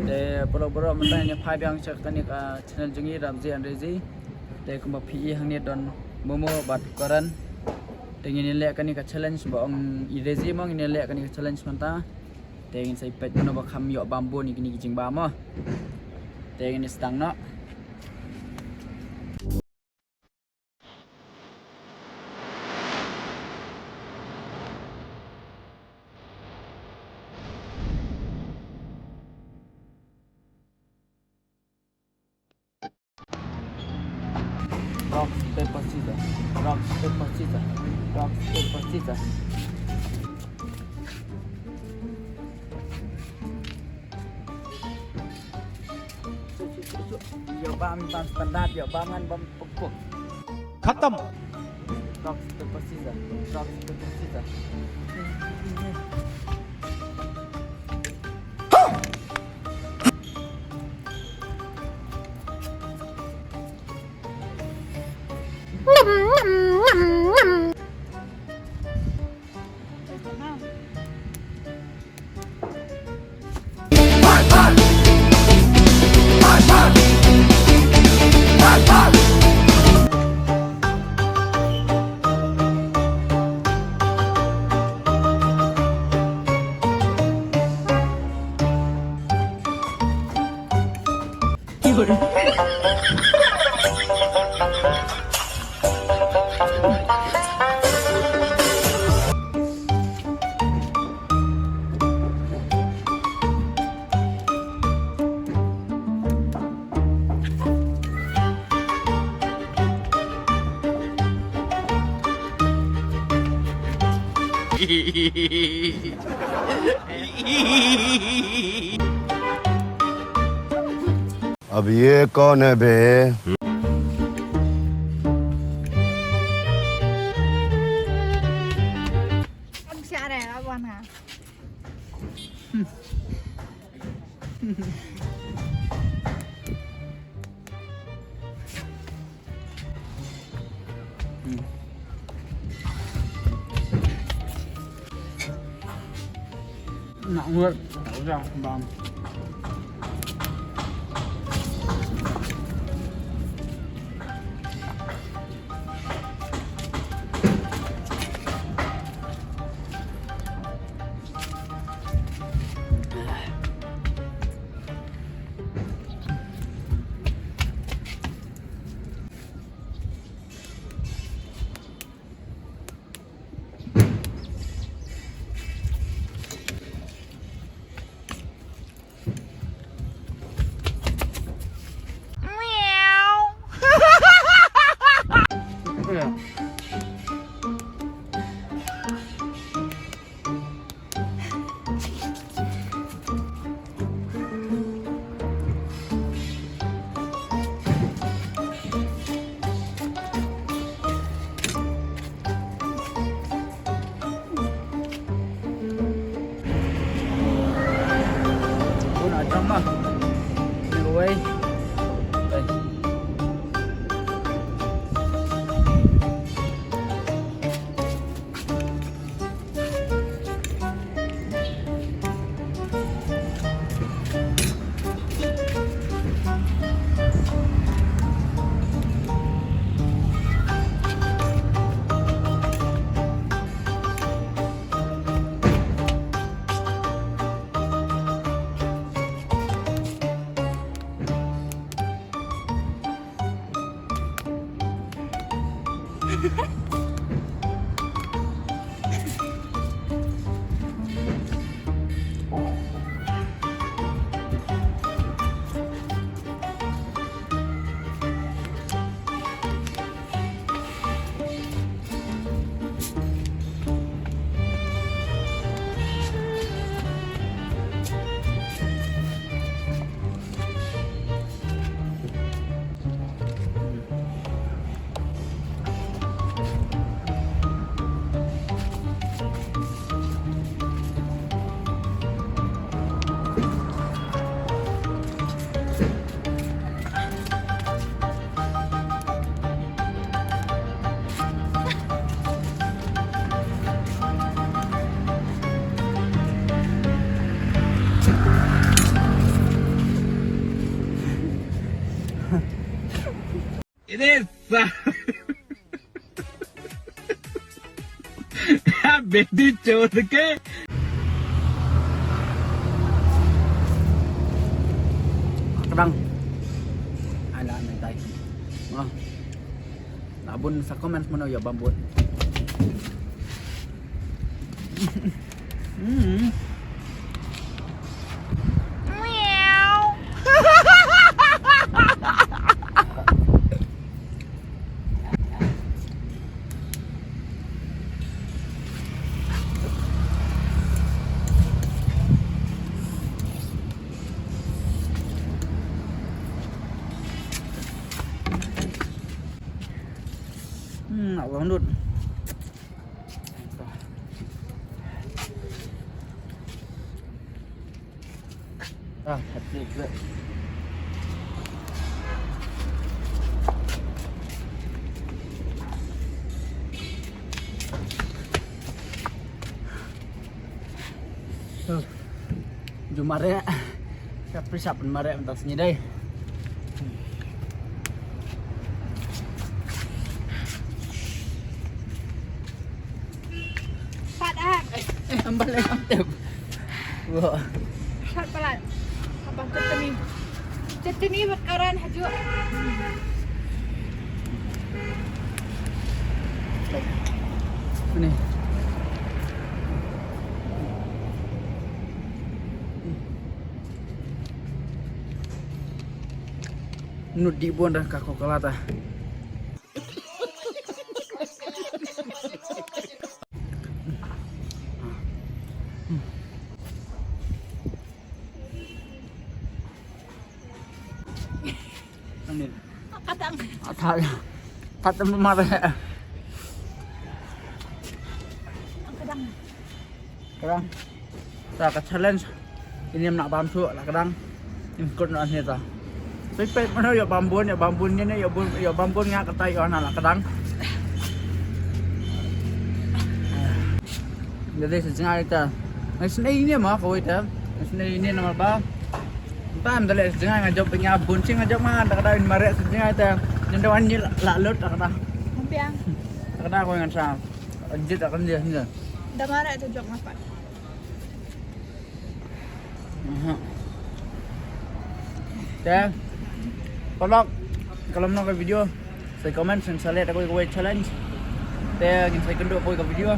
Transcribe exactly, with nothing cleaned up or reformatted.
Te paralok baroh, mynta ngin ïa phai biang sha kane ka channel jong ngi, Ramzi and Rezi. Te kumba phi i hangne don Momo bad Karan. Te ngin ïa leh kane ka challenge ba ong i Rezi mo, ngin ïa leh kane ka challenge mynta. Te ngin sa ïa peit mano ba kham ïoh bam bun ïa kine ki jingbam mo. Te ngin ïa sdang noh. Rock, paper, scissors. Rock, paper, scissors. Rock, paper, scissors. Ïoh bam, bam standard, ïoh bam ngan bam pukpuk. Khatam. Rock, paper, scissors. Rock, paper, scissors. अब ये कौन है बे? Nak ngut, tak usah, bang. This. Beti chod ke. Kedang. Ala mentai. Wah. Labun sa comments mano ya bambut. Hmm. Hmm, nak bangun dud. Ah, hati juga. Huh. Jumare. Siap, siap, mare, mentang sini deh. Pat ah. Eh, ambal eh, am tep. Wah. Pat palat. Abang ketemi. Ketemi bakaran hajuk. Ni. Nut di bun dah ka kokolata. Anin. Katang. Atal. Tat mare. Katang. Katang. Ta ka challenge. Ini em nak bam chu la ka dang. Im kut na ni ta. Pek pek mano ïa bam bun, ïa bam bun ni, ïa bun, ïa bam bun nga kata ïa na la ka dang. Jadi sejngai ta. Ngai snei ni ma kawei ta. Ngai snei ni nama ba. Tam dale sejngai nga jop nya bun sing nga jop ma ta ka dang mare sejngai ta. Ni da wan ni la lut ta ka dang. Biang. Ta ka dang ko ngan sa. Anjit akan dia ni. Da mare ta jop ngapa. Aha. Te, paralok, ka long noh ka video. Sa comment, sa share ïa kawei kawei challenge. Te, ngin sa ïakynduh kawei ka video.